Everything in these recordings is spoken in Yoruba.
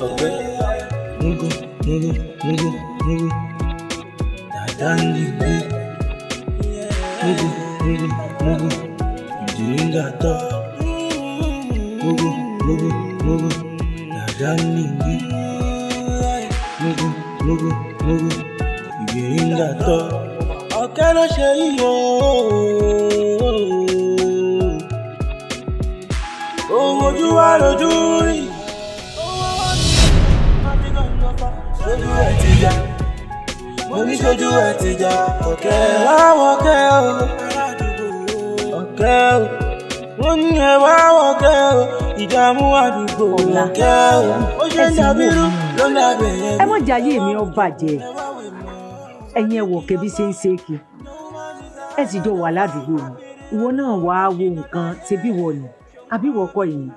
Ọ̀kẹ́. Mugu, mugu, mugu, mugu. Dada nìgbé. Mugu, mugu, mugu. Ìdíríngà tọ́. Mugu, mugu, mugu. Dada nìgbé. Mugu, mugu, mugu. Ìdíríngà tọ́. Ọ̀kẹ́ ló ṣe yíyọ. Ohun ojú wa lójú rí. Sójú ẹ̀ ti já. Mo ní sójú ẹ̀ ti já. Ọ̀kẹ́ wá wọ̀kẹ́ o. Ọ̀kẹ́ o. Mo ní ẹ wá wọ̀kẹ́ o. Ìdààmú àdúgbò ọ̀kẹ́ o. Ó ṣe ń dàbírú ló ń dàbẹ̀ yẹn. Ẹ mọ̀ jẹ́ ayé mi ó bàjẹ́. Ẹ̀yin ẹ wò kẹ́bí ṣe ń ṣe é kí. Ẹ sì jọ wà ládùúgbò mi. Ìwọ náà wàá wo nǹkan ṣe bí wọ ni àbí wọ kọ́ yìí.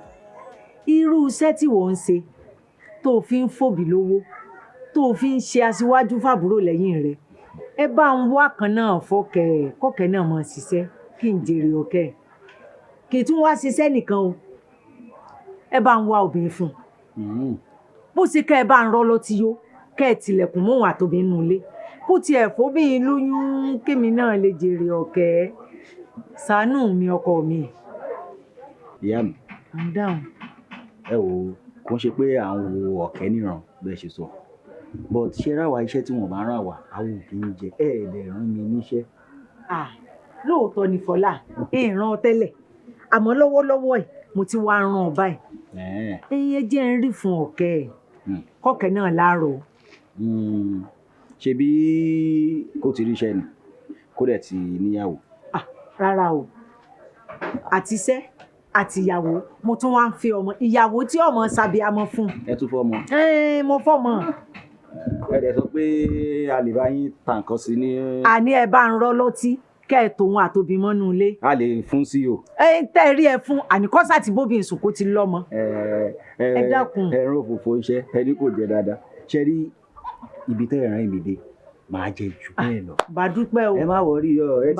Irú iṣẹ́ tí wọ́n ń ṣe tó fi ń fòbí lówó, tó fi ń ṣe aṣíwájú fàbúrò lẹ́yìn rẹ̀, ẹ bá ń wá kan náà fọ́kẹ́ kọ́kẹ́ náà máa ṣiṣẹ́ kí n jèrè ọ̀kẹ́, kì í tún wá ṣiṣẹ́ nìkan o, ẹ bá ń wá obìnrin fún un. Bó ṣe kẹ́ ẹ bá ń rọ́ lọ́tí yó, kẹ́ ẹ tilẹ̀kùn mọ́ òun àtòbí nínú ilé, kó tiẹ̀ fóbìnrin lóyún kémi náà lè jèrè ọ̀kẹ́. Ṣàánú mi ọkọ mi. Ìyá mi. I'm down. Ẹ wò ó, kò ń ṣe pé à ń wo ọ̀kẹ́ níran bẹ́ẹ̀ ṣe sọ, but ṣé ráwa iṣẹ́ tí wọ́n bá ràn wá àwọn ò kì í jẹ ẹ ẹ̀ lè rán mi níṣẹ́. Ah, lóòótọ́ ni Fọlá ìran tẹ́lẹ̀, àmọ́ lọ́wọ́lọ́wọ́ ẹ̀ mo ti wá rán ọ báyìí. Ẹ̀yin jẹ́ ń rí fún ọ̀kẹ́ ẹ̀ kọ́kẹ́ náà láàárọ̀. Ṣebí kó ti ríṣẹ́ ni kó dẹ̀ ti níyàwó. Ah, rárá o, àtiṣẹ́ àtìyàwó mo tún wá ń fi ọmọ ìyàwó tí ọmọ ṣàbíamọ fún. Ẹ tún fọmọ. Mo fọmọ. Ẹ dẹ̀ sọ pé a lè bá yín ta nǹkan sí ní. Àní ẹ bá ń rọ́ lọ́tí kẹ́ ẹ tòun àtòbí mọ́nú ilé. A lè fún sí o. Ẹ tẹ́ ẹ rí ẹ fún àníkọ́sà tí bóbi ìsùn kó ti lọ́mọ. Ẹ dákun. Ẹ rán òfófó iṣẹ́ ẹni kò jẹ dáadáa. Ṣe rí ibi tẹ́ ẹ rán èmi dé, máa jẹ jù bẹ́ẹ̀ lọ. Bá dúpẹ́ o. Ẹ má wọrí ọ, ẹ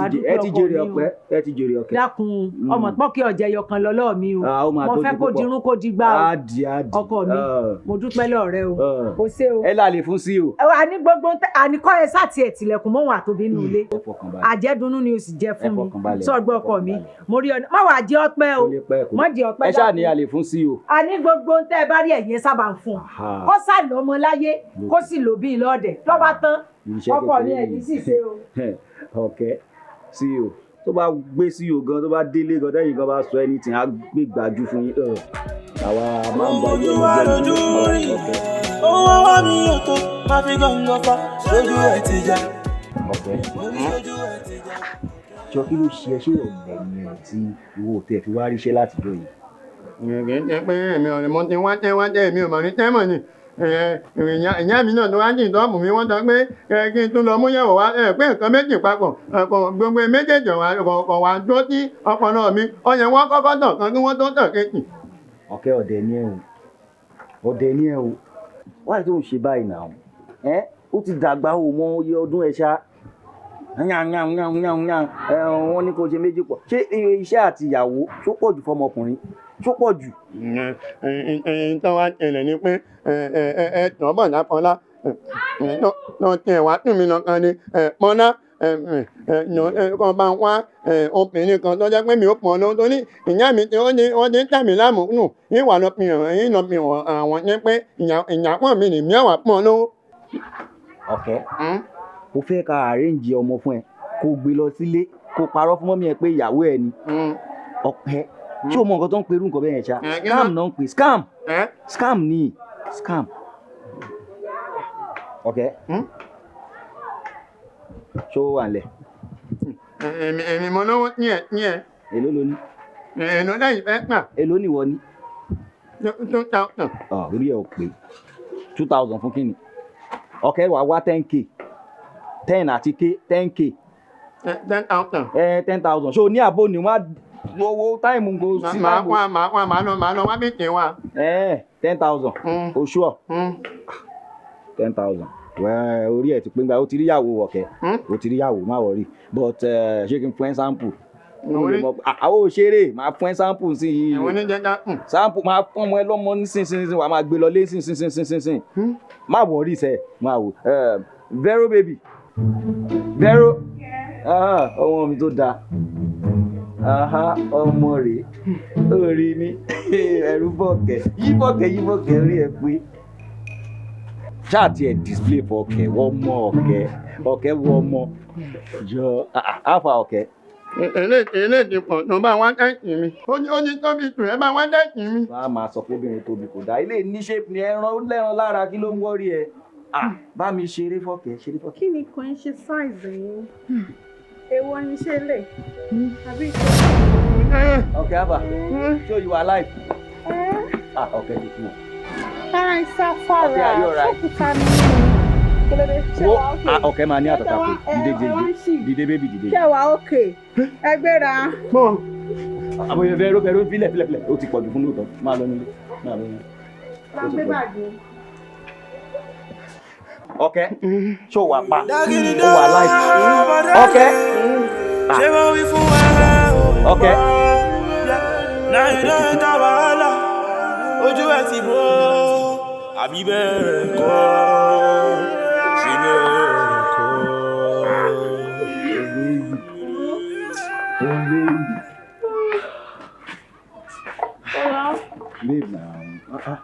ti jèrè ọpẹ́, ẹ ti jèrè ọkẹ́. Dákun, ọmọ pọ́kí ọ̀jẹ̀ yọkan lọ́lọ́ mi o. Mo fẹ́ kó dirun kó digbá o. Ọkọ mi, mo dúpẹ́ lọ́rẹ́ o. O ṣé o. Ẹ lálẹ́ fún sí o. Àní gbogbo àníkọ́ ẹ sáà tiẹ̀ tilẹ̀kùn mọ́wọ́n àtòbí nínú ilé. Àjẹdùnú ni o sì jẹ fún mi. Sọgbọ́ ọkọ mi, mo rí ọ, má wàá jẹ ọpẹ́ o. Má jẹ ọpẹ́. Ẹ ṣáà ní a lè fún sí o. Àní gbogbo tẹ́ ẹ bá rí ẹ̀yẹ sábà ń fún un. Kó sà lọ́mọ láyé, kó sì lòbí lọ́ọ̀dẹ̀ lọ́ba tán. Ọkọ mi ẹ̀yìn sì ṣe o. Ọ̀kẹ́ sí o, tó bá gbé sí o gan, tó bá délé gan, tẹ́yìn gan bá sọ anything á gbé gbájú fún yín. Àwa máa ń bá yẹn lójú rí. Owó wá mi ò tó máa fi gàngàn fa sójú ẹ̀ ti já. Ọ̀kẹ́ jọ, kí ló ṣe ẹ? Ṣé ọ̀lẹ ni ẹ tí ìwọ ò tẹ̀ fi wá ríṣẹ́ látijọ́ yìí? Kì í ṣe pé èmi ò ní, mo ti wá tẹ́ wá tẹ́, èmi ò mọ̀ ní tẹ́mọ̀ ni. Ìyá mi náà tó wá ní ìtọ́ọ̀bù mi, wọ́n sọ pé kí n tún lọ mú yẹ̀wò wá pé nǹkan méjì papọ̀, gbogbo méjèèjì kọ̀ wá dúró sí ọpọlọ mi, ó yẹ wọ́n kọ́kọ́ tàn kan kí wọ́n tó tàn kejì. Ọ̀kẹ́, ọ̀dẹ̀ ni ẹ o, ọ̀dẹ̀ ni ẹ o. Wáyé tó ń ṣe báyìí náà ẹ, ó ti dàgbà o, mọ iye ọdún ẹ ṣá yàn yàn yàn yàn yàn. Ẹ wọ́n ní kó ṣe méjì pọ̀, ṣé iṣẹ́ àti ìyàwó ṣó pọ̀ jù fọmọkùnrin? Ṣó pọ̀ jù? Tó wá ṣẹlẹ̀ ni pé ẹ tọ́ bọ̀ lápọ́nlá tó tiẹ̀ wá tún mi lọ́kàn ni pọ́nlá kan bá wá obìnrin kan tó jẹ́ pé mi ò pọ̀ lọ́wọ́, torí ìyá mi tí ó ní wọ́n ti ń tà mí láàmú nù ìwà lọ fi hàn yín, lọ fi hàn àwọn ní pé ìyàpọ̀ mi nì mí ọ̀wà pọ̀ lọ́wọ́. Ọ̀kẹ́, o fẹ́ ká arrange ọmọ fún ẹ, kó gbé lọ sílé, kó parọ́ fún mummy ẹ pé ìyàwó ẹ ni? Ọ̀kẹ́, ṣé o mọ nǹkan tó ń perú nǹkan bẹ́ẹ̀ yẹn ṣá? Scam náà ń pè, scam, scam ni, scam. Ọ̀kẹ́, ṣó wà nílẹ̀? Èmi mo lówó díẹ̀ díẹ̀. Èló ló ní? Èló lẹ́yìn fẹ́ gbà? Èló ni ìwọ ní? 2,000. Orí ẹ̀ ò pé. 2,000 fún kíni? Ọ̀kẹ́, wàá wá 10K, ten àti k, 10K. 10,000. Ẹ 10,000, ṣé o ní àbò ní wọ́n á owó time kò sí? Màá wá, màá wá, màá lọ, màá lọ wá bí tè wá. Ẹ 10,000, oṣù ọ 10,000 wẹ́ẹ́, orí ẹ̀ ti pín gbà, ó ti rí yàwó. Ọ̀kẹ́, ó ti rí yàwó, má worry. But ṣé kí n fún ẹ sample? Mo lè mọ̀ pé àwọn òṣèré máa fún ẹ sample sí yìí. Ìwọ ní jẹ́ ká. Sample máa fún ọmọ ẹ lọ́mọ nísinsìnyí, wàá máa gbé lọ lé nísinsìnyí. Má worry sẹ́, máa wò. Vero baby. Vero. Ah, ọmọ mi tó dáa. Aha, ọmọ rèé. Orí mi. Ẹ̀rù bọ̀kẹ̀. Yí bọ̀kẹ̀, yí bọ̀kẹ̀, orí ẹ pé. Ṣáà tiẹ̀ display fọkẹ̀, wọ́n mọ ọ̀kẹ́. Ọ̀kẹ́ wọ ọmọ. Jọ, àfà ọ̀kẹ́. Èlé ti pọ̀ tó bá wá dẹ́kì mi. Ó ní tóbi tù, ẹ bá wá dẹ́kì mi. Wọ́n á máa sọ pé obìnrin tóbi kò dáa. Ilé ní shape ni ẹran, ó lẹ́ran lára, kí ló ń worry ẹ? Ah, bá mi ṣeré fọ́kẹ́, ṣeré fọ́kẹ́. Kí ni kò ń ṣe size yín? Èwo ni ṣe lè àbí? Ọ̀kẹ́ àbà, ṣé you are alive? Ah, ọ̀kẹ́ ti kú o. Ara ìsáfàrà. Okay, are you alright? Ṣókùtà ni kí ló dé? Ṣé Wo wàá okay? ah, ọ̀kẹ́ máa ní àtàtà pé dìde, dìde, dìde, baby, dìde. Ṣé wàá okay? Ẹ gbéra. Bọ́ Àbòyẹ Vero, Vero, filẹ̀, filẹ̀, filẹ̀, ó ti pọ̀jù fún lóòótọ́. Máa lọ nílé, máa lọ nílé. Máa gbé báàgì. Ọ̀kẹ́, ṣó wà pa? Ó wà live. Ọ̀kẹ́. Ṣé mo wí fún ẹ o? Ọ̀kẹ́. Náà you don enter wàhálà, ojú ẹ ti bó, àbí bẹ́ẹ̀ kọ́? Ṣé bẹ́ẹ̀ kọ́? Oh, baby. Ọlá. Babe na. Ah, ah.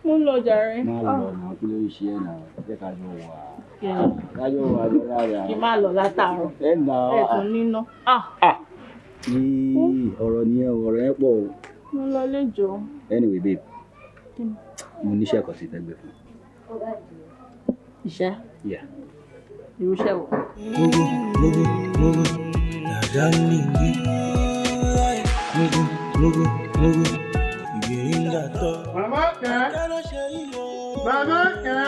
Mo ń lọ jàre. Má lọ náà, kí ló ń ṣe ẹ́ náà? Jẹ́ ká jọ wà. Ká jọ wà jọ rárá. Kí n má lọ látàárọ̀. Ẹ nà. Ẹ tún níná. Ah. Yìí, ọ̀rọ̀ nìyẹn o, ọ̀rọ̀ yẹn pọ̀ o. Mo lọ lẹ́jọ́. Anyway, babe, mo níṣẹ́ kan sí fẹ́ gbé fún. Iṣẹ́? Yeah. Irú iṣẹ́ wo? Mugu, mugu, mugu, dada ningi. Mugu, mugu, mugu, ìbéèrè ń dàtọ̀. Màmá kẹ́. Màmá kẹ́.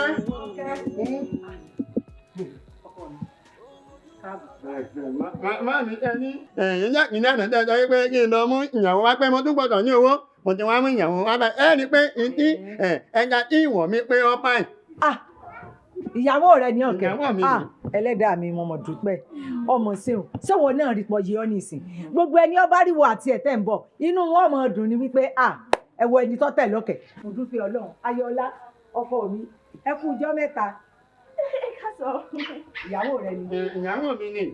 Má mi ẹ ní. Ẹ̀yin jẹ́ kí ní àná tẹ́ sọ wípé kí n lọ mú ìyàwó wá, pé mo tún gbọ́dọ̀ ní owó. Mo ti wá mú ìyàwó wá báyìí. Ẹ rí i pé ìdí ẹja tí ìwọ̀n mi pé ọ́ báyìí. Ah, ìyàwó rẹ ní ọ̀kẹ́. Ìyàwó mi. Ah, ẹlẹ́dàá mi, mo mọ̀ dúpẹ́. Ọmọ ṣeun, ṣéwọ náà rí pọ̀ yìí ọ́ nìsín? Gbogbo ẹni ọba ríwo àti ẹ̀tẹ̀ ń bọ̀, inú wọn mọ̀ dùn ní wípé ah, ẹ wo ẹni tó tẹ̀ lọ́kẹ̀. Mo dúpẹ́ Ọlọ́run. Ayọ̀ọ́lá, ọkọ mi, ẹ kú ọjọ́ mẹ́ta. Ẹ káàsán. Ìyàwó rẹ ni? Ìyàwó mi ni.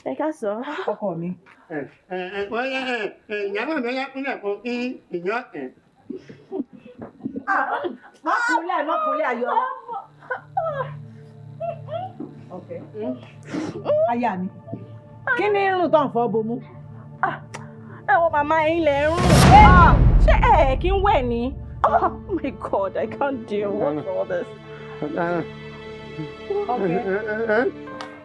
Ẹ káàsán. Ọkọ mi. Ẹ ẹ ẹ ẹ ìyàwó mi yá kúnlẹ̀ fún kí ìyá ẹ̀. Má kúnlẹ̀, má kúnlẹ̀, Ayọ̀ọ́lá. Ọ̀kẹ́, aya mi, kí ni irun tó ń fọ́ bomú? Ẹ wo màmá, ẹ̀yin lẹ ń rùn. Ṣé ẹ kí ń wẹ̀ ni? Oh my God, I can't deal with all this. Ọ̀kẹ́,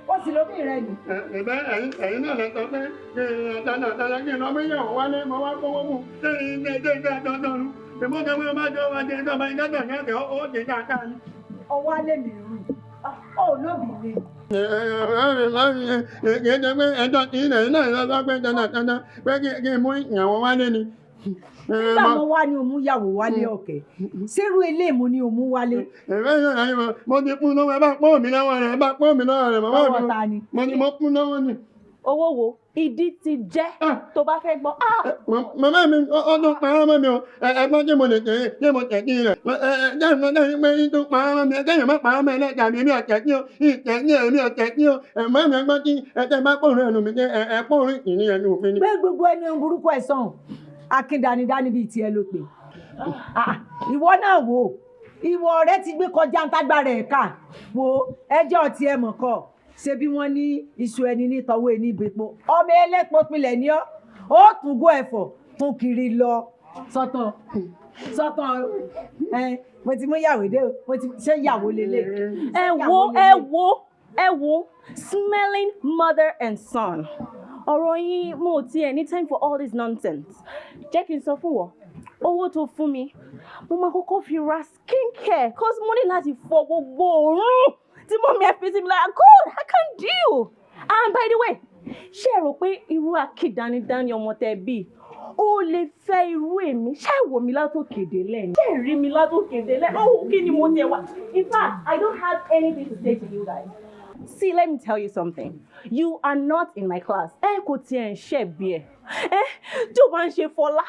ó sì lóbi rẹ ni. Ìbẹ́ ẹ̀yin náà lẹ sọ pé kí n dáná dáná, kí n lọ méjì wálé, mo wá kówó mú ṣé ilé ilé ilé dandan nu ìmọ̀ tó wọ́n bá jọ wá jẹ ìjọba ìdájọ́ yẹn kẹ́ ó ti dáadáa ni. Ọwọ́ alẹ́ mi rùn ó lóbi mi. Kì í ṣe pé ẹjọ́ tí ilẹ̀ náà lọ sọ pé dandan dandan pé kí n mú ìyàwó wálé ni. Nígbà mo wá ní o mú yàwó wálé, ọ̀kẹ́, sírú ilé mo ní o mú wálé? Ìfẹ́ yóò ráyè mọ́, mo ti kún lọ́wọ́, ẹ bá pọ́n mi lọ́wọ́ rẹ̀, ẹ bá pọ́n mi lọ́wọ́ rẹ̀, màmá mi. Lọ́wọ́ ta ni? Mo ní mo kún lọ́wọ́ ni. Owó wo? Ìdí ti jẹ́ tó bá fẹ́ gbọ́. Ah! Màmá mi, ọdún parọ́ mọ́ mi o. Ẹgbọ́n tí mo lè tẹ̀lé tí mo tẹ̀ kí rẹ̀ jẹ́ ìfẹ́ dáhùn pé tó parọ́ mọ́ mi, kẹ́yìn má parọ́ mọ́ ẹlẹ́dàá mi, èmi ọ̀tẹ̀ kí o, ìtẹ̀ kí èmi ọ̀tẹ̀ kí o. Màmá mi, ẹgbọ́n tí ẹ tẹ́ bá pòrò ẹnu mi, ẹ pòrò ìní ẹnu mi ni. Gbé gbogbo ẹnu burúkú ẹ̀ sọ̀hún. Akíndanidání bíi tiẹ̀ ló pè. Ìwọ náà wò, ìwọ rẹ ti gbé kọjá ń tágbára ẹ̀ ká. Wo ẹjọ́ tiẹ̀ mọ̀ kọ́ ṣe bí wọ́n ní iṣu ẹni ní tọwọ́ ẹni ìbèpo, ọmọ ẹlẹ́pọ̀ pilẹ̀ ní ọ́. Ó tún gó ẹ̀fọ́ tún kiri lọ sọ́tàn sọ́tàn. Ẹ mo ti mú yàwó dé o, mo ti ṣé yàwó lélẹ̀. Ẹ wo, ẹ wo, ẹ wo, smelling mother and son. Ọ̀rọ̀ yín, mo ò tiẹ̀ ní time for all this nonsense. Jẹ́ kí n sọ fún wọ, owó tó fún mi, mo máa kọ́kọ́ fi ra skin care, cause mo ní láti fọ gbogbo òórùn tí mummy ẹ fi sí mi lára. God, I can't deal. And by the way, ṣé ẹ rò pé irú akídanidání ọmọ tẹ bí ó lè fẹ́ irú èmi? Ṣé ẹ wò mí látòkè délẹ̀ ni? Ṣé ẹ rí mi látòkè délẹ̀? Oh, kí ni mo tiẹ̀ wá? In fact, I don't have anything to say to you guys. See, let me tell you something. You are not in my class. Ẹ kò tiẹ̀ ń ṣe bí ẹ. Ẹ tí o bá ń ṣe Fọlá.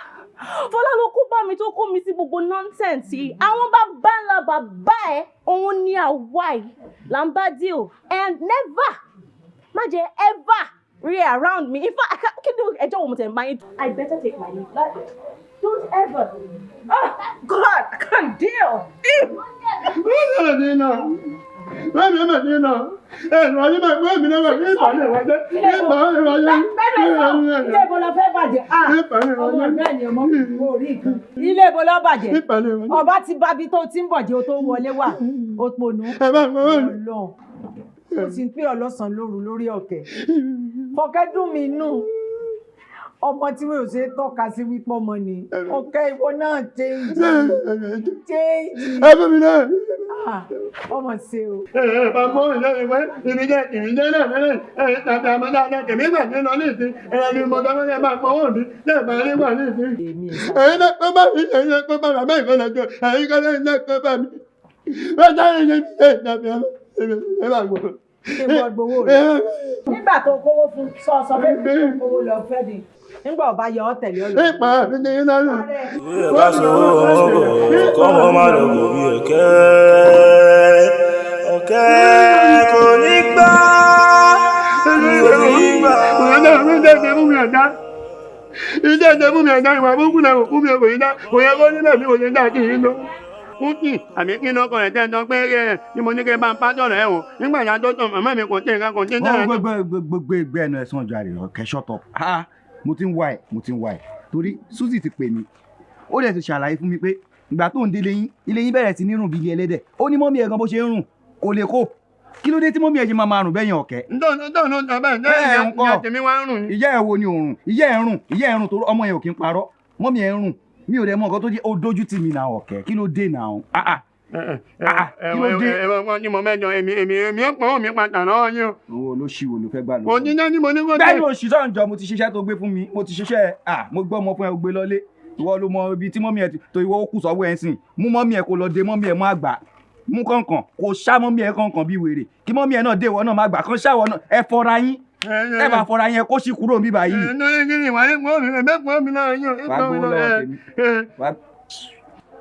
Fọlá ló kó bá mi tó kó mi sí gbogbo nonsense yìí. Àwọn bàbá ńlá bàbá ẹ̀ òun ni àwa yìí là ń bá deal and never má jẹ́ ever rí around me. In fact, I can't kí ni ẹjọ́ wo mo tẹ̀ ń bá yín. I better take my leave. Like, don't ever. Oh God, I can't deal. Ilé ibo la fẹ́ bàjẹ́? Ah, ọmọ náà ni ọmọ kò rí nǹkan. Ilé ibo la bàjẹ́? Ọba ti bábi tó ti ń bọ̀jẹ́ o tó wọlé wà òpònú. Ọlọ́run ó ti ń pè ọlọ́sàn lóru lórí ọ̀kẹ́. Fọkẹ́ dùn mí nù. Ọmọ tí mi ò ṣe tọ́ka sí wípé ọmọ ni. Ọ̀kẹ́ ìwọ náà change. Change. Ẹ fún mi náà. Ah, ọmọ ṣe o. Ẹ bá mọ́ ìyá mi pé ìrìnjẹ́ ìrìnjẹ́ náà lẹ́lẹ̀ ẹ̀ tàbí àmọ́ dáadáa tèmi gbà ní lọ ní ìsín ẹ̀rọ ni mo dáná ẹ máa pọ̀ wọ́n mi lẹ́ẹ̀ máa rí wà ní ìsín. Ẹ̀yin náà pé bá mi ẹ̀yin náà pé bá bàbá ìfẹ́ lọ́jọ́ ẹ̀yin kọ́ lẹ́yìn náà pé bá mi. Bẹ́ẹ̀ dáhùn ṣe ẹ̀ tàbí àmọ́ ẹ bá gbọ́. Ṣé mo gbowó rẹ̀? Nígbà tó kówó fún sọ sọ pé kówó lọ fẹ́ ni. Nígbà ọba yọ ọ tẹ̀lé ọ lọ. Nípa mi ní iná nù. Ìwé bá sọ kọ́mọ má lọ gò bí ọ̀kẹ́. Ọ̀kẹ́ kò ní gbà. Kò ní gbà. Ìjẹ́ ìjẹ́ fún mi ẹ̀dá ìwà burúkú náà kò mi kò ní dá kò yẹ kó nílẹ̀ mi kò ní dá kí n lọ. Kúkì àmì kí ló kọ rẹ̀ tẹ́ ẹ sọ pé ẹ ni mo ní kí n bá ń pátọ̀ rẹ̀ o nígbà yà tó tàn màmá mi kò tẹ̀ nǹkan kò tẹ̀ nǹkan. Gbogbo ẹgbẹ́ ẹnu ẹ̀sán ọjọ́ àrè ọ̀kẹ́ shut up. Ah, mo ti ń wá ẹ̀, mo ti ń wá ẹ̀ torí Suzy ti pè mí, ó dẹ̀ ti ṣàlàyé fún mi pé ìgbà tó ń délé yín, ilé yín bẹ̀rẹ̀ sí ní rùn bí ilé ẹlẹ́dẹ̀. Ó ní mọ́mí ẹ̀ gan bó ṣe ń rùn kò lè kó. Kí ló dé tí mọ́mí ẹ̀ ṣe máa máa rùn bẹ́yẹn ọ̀kẹ́? Ntọ́ ló ń ta bẹ́ẹ̀ Ẹ ń kọ́. ìyá tèmi wá ń rùn. Ìyá ẹ̀ wo ni òrùn? Ìyá ẹ̀ rùn, ìyá ẹ̀ rùn torí ọmọ yẹn ò kí ń parọ́. Mọ́mí ẹ̀ rùn, mi ò dẹ̀ mọ nǹkan tó jẹ́ ó dójú tì mí náà ọ̀kẹ́. Kí ló dé náà? Ah ah. Ah, kí ló dé? Ẹ wọ́n ní mo mẹ́jọ èmi èmi èmi ó pọ́n mi padà lọ́wọ́ yín o. Owó olóṣì wo ló fẹ́ gbà lọ́wọ́? Mo ní náà ní mo ní kó tẹ̀. Bẹ́ẹ̀ni òṣìṣẹ́ ọ̀njọ́ mo ti ṣiṣẹ́ tó gbé fún mi, mo ti ṣiṣẹ́ à mo gbọ́ ọmọ fún ẹ gbé lọ́lé. Ìwọ ló mọ ibi tí mọ́mí ẹ tó ìwọ ó kù sọ́wọ́ ẹ ń sìn. Mú mọ́mí ẹ kó lọ dé mọ́mí ẹ mọ́ àgbà. Mú kọ̀ọ̀kan kó ṣá mọ́mí ẹ kọ̀ọ̀kan bí wèrè. Kí mọ́mí ẹ náà dé ìwọ náà má gbà kán ṣáwọ náà ẹ fọra yín. Ẹ bá fọra yín ẹ kó sì kúrò níbí báyìí. Nítorí kí ni ìwà ní pọ́n mi ẹ̀mẹ́ pọ́n mi náà yín o. Wàá gbowó lọ́wọ́ tèmi.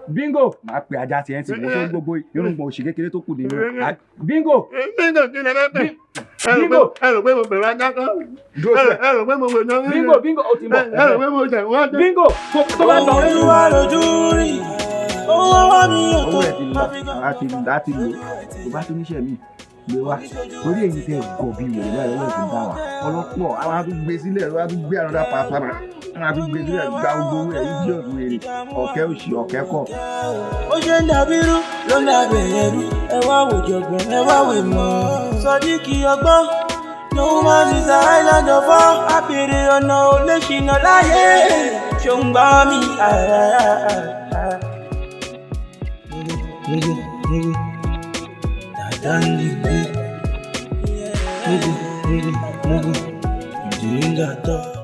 Bingo! Màá pe ajá tiẹ̀ ń sìn wọ́n tó gbogbo irùngbọ̀n òṣì kékeré tó kù nínú ẹ̀. Bingo! Bingo kí lẹ fẹ́ pè? Bingo! Ẹ rò pé mo bẹ̀rù ajá kan. Dúró síbẹ̀. Ẹ rò pé mo bẹ̀rù Bingo! Bingo! Ó ti ń bọ̀. Ẹ rò pé mo tẹ̀ wọ́n dé. Bingo! Tó bá lọ. Ojú wa lójú rí. Owó ọwọ́ mi ò tó. Owó ẹ̀ ti lọ, láti lò. Tó bá tún níṣẹ́ mi gbé wá. Torí èyí tẹ gọ̀ bí wèrè báyìí lọ́wọ́ ti dá wa. Ọlọ́pọ̀ àwọn á tún gbé sílẹ̀, wọ́n á tún gbé àrùn pàápàá. Wọ́n á tún gbé sílẹ̀ gba gbogbo owó ẹ̀ idiot wèrè. Ọ̀kẹ́ òṣì ọ̀kẹ́ kọ̀. Ó ṣe ń dàbírú ló ń dàbí ẹrú. Ẹ wá wò jọ̀gbọ̀n, ẹ wá wò mọ̀. Sọdíkì ọgbọ́n. No man is an island of all. Àbèrè ọ̀nà ò lè ṣìnà láyé. Ṣó ń gbọ́ mi? Nigga, nigga, nigga. Nigga, nigga, nigga. You drink that talk.